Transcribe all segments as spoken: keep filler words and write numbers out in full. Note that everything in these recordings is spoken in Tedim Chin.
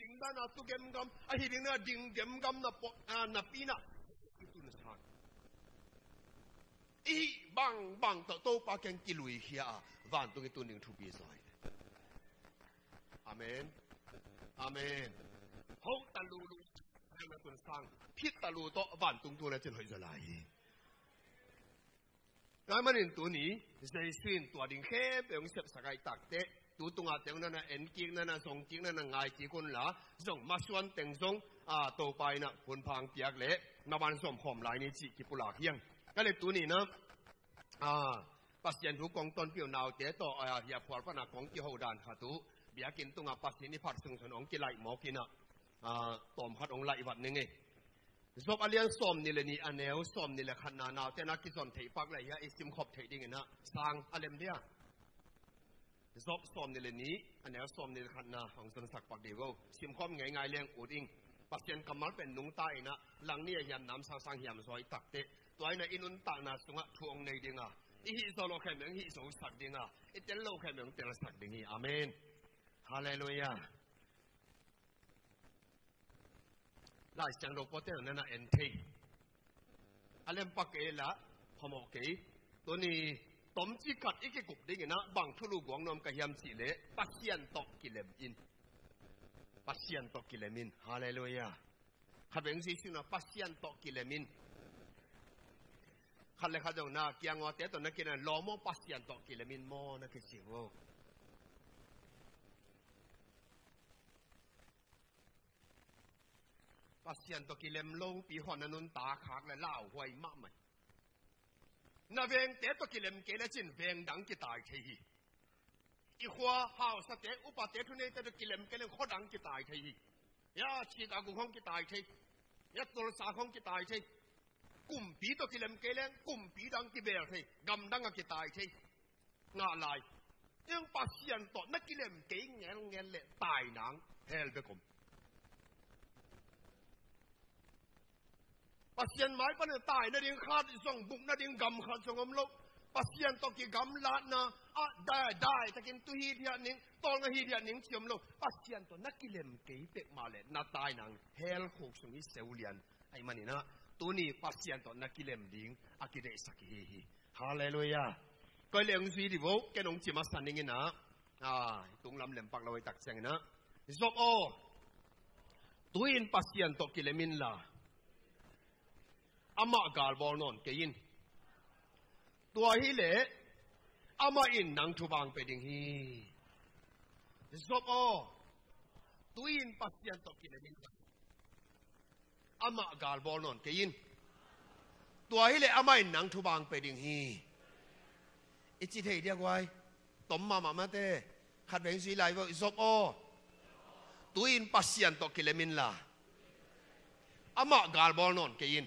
ding dan a tu gemgam, ahi ding dan a ding gemgam na pawh, a, napi-in ah i tun sang. I hih bangbang tawh Topa kiang kiluikhia a, vantung i tun ding thupi zaw hi. Amen. Amen. Hong talu lu, hong na tun sang. Phit talu tawh vantung tun a cin hoih zaw lai hi. Tua ahih manin tuni Jesu in tua ding khempeuh hong sepsak ahih takteh, tu tunga teng nana enkik, nana zongkik, nana ngaikik unla, zong masuan teng zong, a, Topa in ah hun pha hong piak leh, na van zom khawm lai ni cih kipulak hi hang. Ka le tuni na, a, Pasian thu kong tonpih uh naute tawh, a, hia phual pana kong kiho dan khat uh, biakinn tunga Pasian i phat sungsun hong kilaih mawk in ah, a, tawm khat hong laih vat ning ei. Job a lian sawmnih le nih, a neu sawmnih le khatna, naute na kizon theih pak leh hia i simkhop theih dingin ah sang a lem dia. Job sawmnih le nih, a neu sawmnih le khatna hong zonsak pak dih vo. Simkhop ngeingai leng ut ing. Pasian kammal pen nungta in ah, langni a hiam namsang sang hiam zaw ahih takteh, tua in ah i nuntakna sungah thu hong nei ding a, i hih zo loh khempeuh hong hih zosak ding a, i tel loh khempeuh hong telsak ding hi. Amen. Halleluiah. Lai Siangtho pawlkhatte nana en thei. A lem pak kei la, phamawh kei. Tuni tomcik khat i kikup dingin ah bang thulu guang nuam ka hiam cih leh, Pasian tawh kilem in. Pasian tawh kilem in. Halleluiah. Khat veng Jesu in ah Pasian tawh kilem in. Khat le khat zong na kiang awte tawh na kilem lawm aw, Pasian tawh kilem in maw, na kici uh. Pasian tawh kilem lopi khaw na nuntak khak leh lauhuai mahmah hi. Na vengte tawh kilem kei lecin veng dang kitai thei hi. I khua hausate, upate, thuneite tawh kilem kei leng khua dang kitai thei hi. Hia Chicago khong kitai thei. Hia Tulsa khong kitai thei. Kumpi tawh kilem kei leng kumpi dang kibel thei, gam dang a kitai thei. Ngah lai. Eng, Pasian tawh na kilem kei ngelngel leh tai nang hell bek om. Pasian mai panin tai nading khat zong, buk nading gam khat zong om lo. Pasian tawh kigamlatna ah dai, dai takin tu hithiat ning, tawlnga hithiat ning ci om lo. Pasian tawh na kilem kei pek mah leh na tai nang hell khuk sung i seu lian. Ahih manin ah tuni Pasian tawh na kilem ding a kideihsak i hi hi. Halleluiah. Koi leh hong zui dih vo, ken hong ci masa ning in ah. A, tung lam lem pak lo ahih tak ciangin ah, Job aw, tu-in Pasian tawh kilem inla, amah galbawl nawn kei in. Tua hileh amah in nang thupha hong pia ding hi. Job aw, tu-in Pasian tawh kilem inla, amah galbawl nawn kei in. Tua hileh amah in nang thupha hong pia ding hi. I ci thei dia guai. Tom mahmah mate. Khat veng zui lai vo. Job aw, tu-in Pasian tawh kilem inla, amah galbawl nawn kei in.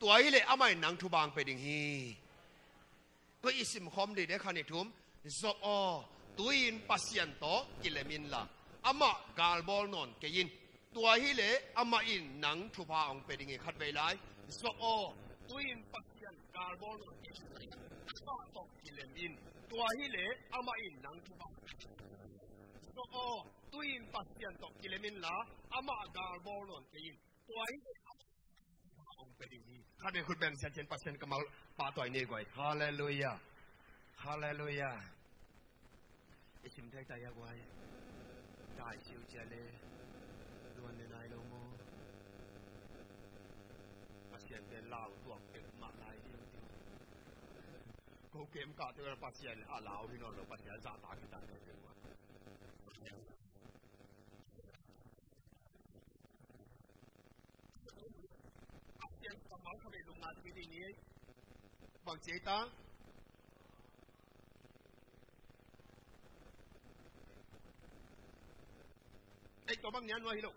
Tua hileh amah in nang thupha hong pia ding hi. Tua i simkhawm dih de, khan i thum. Job aw, tu-in Pasian tawh kilem inla, amah galbawl nawn kei in. Tua hileh amah in nang thupha hong pia ding hi. Khat vei lai. Job aw, tu-in Pasian galbawl nawn kei in. Amah tawh kilem in. Tua hileh amah in nang thupha. Job aw, tu-in Pasian tawh kilem inla, amah galbawl nawn kei in. Tua hileh amah hong pia ding hi. Khat vei khut beng siatin Pasian kammal pahtawi ni guai. Halleluiah. Halleluiah. I sim thei ta hia guai. Dai siu cia le, luan le nai lo maw? Pasian pen lau tuak pek mah lai diu diu. Ko kem kah teh Pasian a lau hi nawn lo, Pasian zahtak hi ta teh. Pasian kammal khat vei lungngai kik ding ni. Bang ci ta? Ei, tua bang nian nuai hi lo.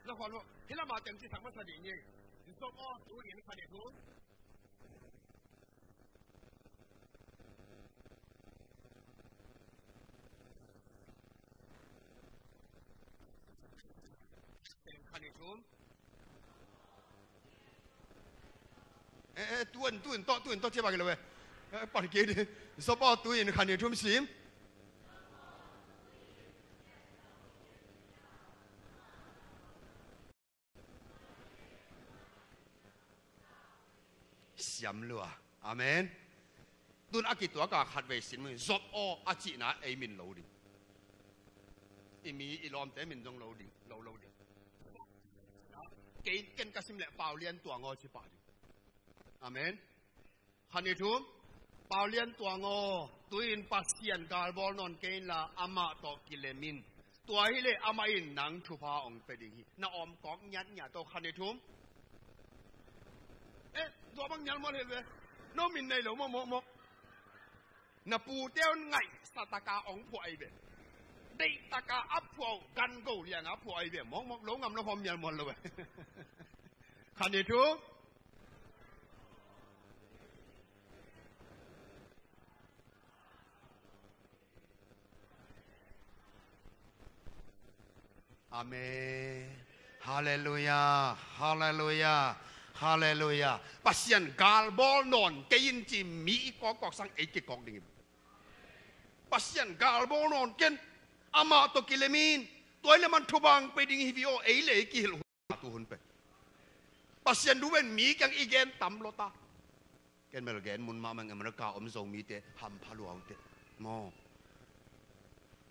Na khuan lo. Hi lam a teng ci sak masa ding ni. Job aw, tu-in khan i thum. Khan i thum. Eh, eh, tu-in, tu-in tawh, tu-in tawh ci bang hi lo eh. Eh, pan kik dih. Job aw, tu-in khan i thum sim. siam lua. Amen. Tun a kituak a khatvei sin mun Job aw a cihna ei min lo ding. I mi i lawmte min zong lo ding, lo lo ding. Kei ken ka sim leh Paulian Tuang aw ci pah ding. Amen. Khan i thum, Paulian Tuang aw, tu-in Pasian galbawl nawn kei inla amah tawh kilem in. Tua hileh amah in nang thupha hong pia ding hi. Na awm kawk ngiatngiat tawh. Khan i thum. Eh, tua bang nial mual hel ve. No min nei lo mawkmawk. Na pute un ngaihsa taka hong phuah ahi ve. Deih taka a phuah uh, gan go lianga phuah ahi ve. Mawkmawk lo ngam lo khawm nial mual lo ve. Khan i thum. Amen. Halleluiah, halleluiah, halleluiah. Pasian galbawl nawn kei in ci mi i kawkkawk sang ei kikawk ding hi. Pasian galbawl nawn kei in, amah tawh kilem in. Tua hileh aman thupha hong pia ding hi ve aw, ei le ei kihilh hun, tu hun pen. Pasian thu pen mi kiang i gen tam lo ta. Ken bel gen mun mahmah ing, America om Zomite hampha lua uh teh. Maw.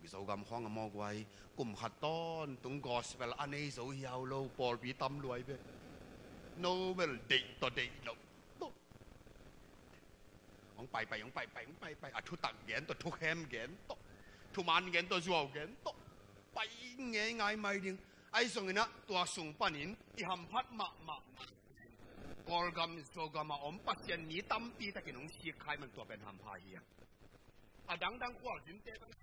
Zogam khawng a maw guai. Kum khat tawntung gospel a nei zo hiau lo, pawlpi tam lua hi ve. No bel deih tawh deih lo. Hong paipai, hong paipai, hong paipai. A thutak gen tawh, thukhem gen tawh, thuman gen tawh, zuau gen tawh. Pai ngeingai mai ding. Ahi zongin ah tua sung panin i hamphat mahmah. Kawlgam, Zogam a om Pasian mi tampi takin hong sik kha ahih man tua pen hampha hi a. A dangdang khualzinte bang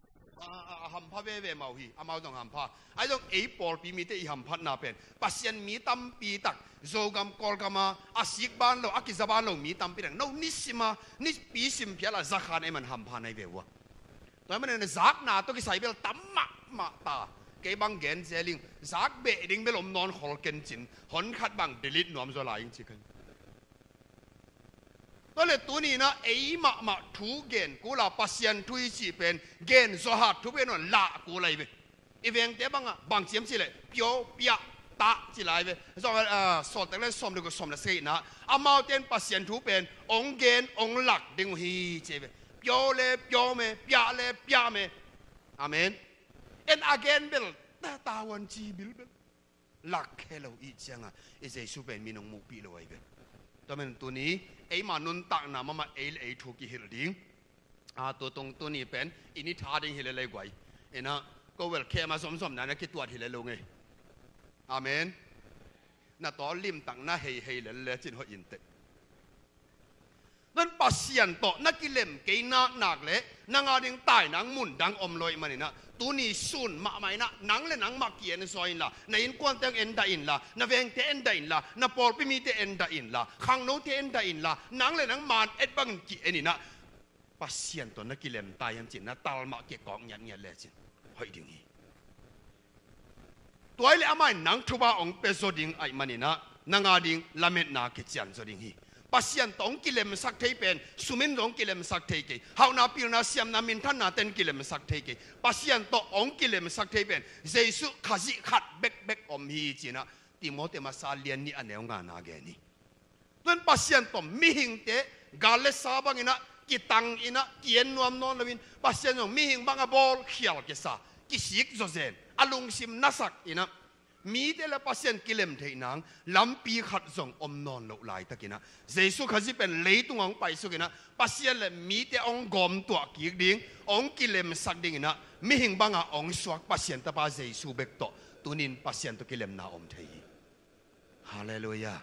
a, a, a hampha veve mah uh hi, amau zong hampha. Ahi zong ei pawlpi mite i hamphatna pen Pasian mi tampi tak, Zogam, Kawlgam a, a sik ban lo, a kiza ban lo mi tampi tak, no nisim a, nipi sim phial a zakhan ahih man hampha na hi ve uh a. Tua ahih manin zakna tawh kisai bel tam mahmah ta. Kei bang gen zel ing, zak beh ding bel om nawn khol ken cin, hon khat bang delete nuam zaw lai ing ci kha ing. Tua leh tuni in ah ei mahmah thu gen kul a, Pasian thu i cih pen gen zaw hat thu pen hon lah kul ahi ve. I vengte bangah bang ci hiam cih leh pio, pia, ta ci lai ve. Zong, ah, Sawltak lian sawm le guk, sawm le sagih na, amaute in Pasian thu pen hong gen hong lak ding uh hi ci ve. Pio le pio me, pia le pia me. Amen. En a gen bel ta, ta wan ci bil bel lak khe lo i ciangah i Jesu pen min hong muhpih lo ahi ve. Tua men tuni eima nuntakna mahmah ei le ei thu kihilh ding. A, tu tung tuni pen i ni tha ding hi lel ei guai. Inah ko bel khem a zomzom na na kituat hi lel lo ngei. Amen. Na tawl limtak na hei hei lel le cin hoih in teh. Tua in Pasian tawh na kilem kei naknak le nang a ding tainang mun dang om lo ahih maninah tuni sun mahmah inah nang le nangmah ki-en zaw inla, na innkuante hong en dah inla, na vengte en dah inla, na pawlpi mite en dah inla, khangnote en dah inla, nang le nangma et bangin ki-en inah Pasian tawh na kilem ta hiam cih na tal mah kikawk ngiatngiat lecin hoih ding hi. Tua hi leh amah in nang thupha hong pia zaw ding ahih maninah nang a ding lametna kician zaw ding hi. Pasian tawh hong kilemsak thei pen sum in zong hong kilemsak thei kei. Hauhna, pilna, siamna, minthanna ten kilemsak thei kei. Pasian tawh hong kilemsak thei pen Jesuh Khazih khat bekbek om hi cinah Timoti masa lian nih a neu ngana gen hi. Tua in Pasian tawh mihingte gal le sa banginah kitang inah ki-en nuam nawn loin Pasian zong mihing banga bawl khial kisa, kisik zawzen, a lungsim nasak inah mite le Pasian kilem theih nang lampi khat zong om nawn loh laitakinah Jesuh Khazih pen leitungah hong paisukinah Pasian le mite hong gawmtuah kik ding, hong kilemsak dinginah mihing banga hong suak Pasian Tapa Jesuh bek tawh tunin Pasian tawh kilemna om thei hi. Halleluiah.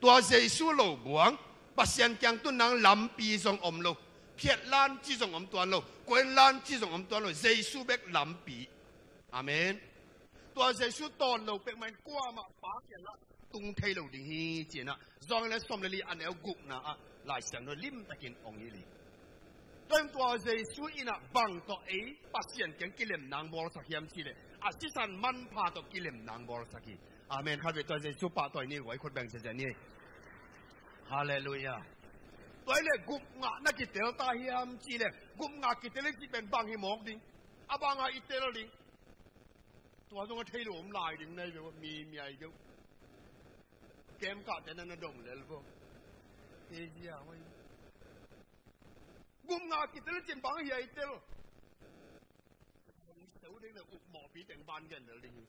Tua Jesuh lo buang Pasian kiang tun nang lampi zong om lo, phiatlan ci zong om tuan lo, kuanlan ci zong om tuan lo, Jesuh bek lampi. Amen. Tua Jesuh tawn lo pekmah in kuamah Pa kiangah tung thei lo ding hi cinah Johan le sawm le li a neu gukna ah Lai Siangtho limtakin hong hilh hi. Tua in tua Jesuh inah bang tawh ei Pasian kiang kilemna hong bawlsak hiam cih leh a sisan manpha tawh kilemna hong bawlsak hi. Amen. Khatvei tua Jesuh pahtawi ni, guai khut beng ziazia ni. Halleluiah. Tua hi leh gupngah na kitel ta hiam cih leh gupngah kitel i cih pen bang hi mawk ding, a banga i tel ding. Tua zong a thei lo om lai ding na hi ve uh, mi miai deuh. Kem kahte na na dong lel vo. Asia hoih. Gupngah kitel le cin bang hia i tel. Seu ding le upmawhpi teng vantung gen del ding hi.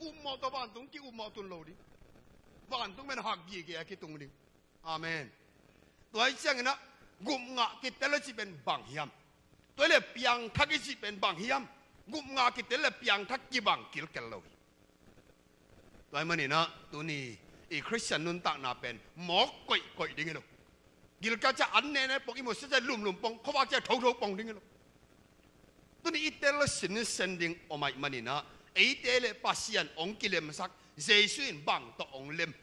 Upmawh tawh vantung ki-upmawh tun lo ding. Vantung pen hak gige a kitung ding. Amen. Tua hi ciangin ah gupngah kitel le cih pen bang hiam? Tua hi le piangthak i cih pen bang hiam? Gupngah kitel le piangthak kibang kilkel lo hi. Tua ahih manin ah tuni i Khristian nuntakna pen mawk koihkoih ding hi lo. Gilkial ciang an nene pong, i musia ciang lumlum pong, khuavak ciang thotho pong ding hi lo. Tuni i tel sinsen ding om ahih manin ah eite le Pasian hong kilemsak, Jesu in bang tawh hong lem?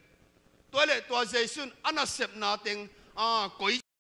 Tua hi le tua Jesu in a nasepna teng, a, koi